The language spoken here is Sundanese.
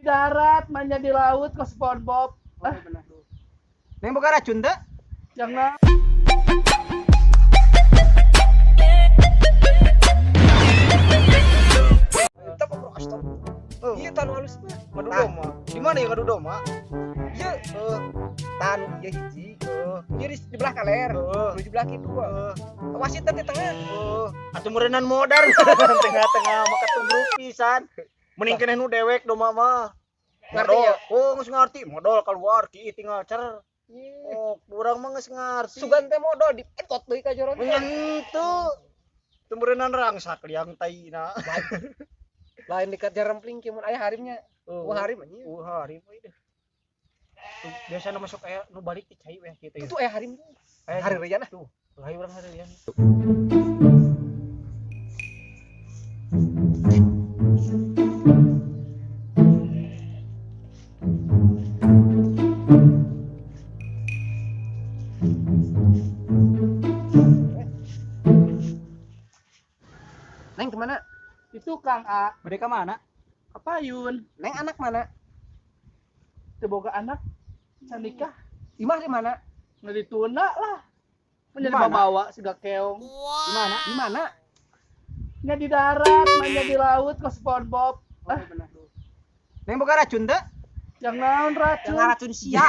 Darat, manja di laut ke SpongeBob. Oh, benar. Neng boga racun teu? Jangan. Eta mah bro stop. Iya tanu halus mah. Ngadu doma. Di mana ya ngadu doma? Iya, tanu ieu hiji. Heeh. Ieu di belah kaler, Heeh. di belah kidul. Heeh. Wasit teh di tengah. Heeh. Atuh meureunnan modar tengah-tengah mah ketumbruk pisan. Mending keneh nu dewek doma mah. Ngerti ya? Oh, geus ngarti. Modal keluar ki tinggal cer. Ih, Oh, urang mah geus ngarti. Sugan teh modal dipetot deui ka jero teh. Menyentuh. Teu meureunnan rangsak liang taina. Lain dekat jarempling kieu mun aya harimnya. Wah harim anjing. Wah, harim we deh. Tuh, biasana masuk aya nu balik ti cai we kitu ya. Itu aya harim. Aya Harim rian ah. Tuh, hayu urang hareurian. Neng kemana? Itu Kang A. Bade ka mana? Kapayun. Neng anak mana? Teu boga anak. Can nikah. Imah di mana? Nggak ditunda lah. Menjadi Di mana? bawa siga keong. Di mana? Di mana? Nya di darat, manja di laut ke SpongeBob. Oh, benar. Neng boga racun teu? Jangan naon racun. Yang racun sia.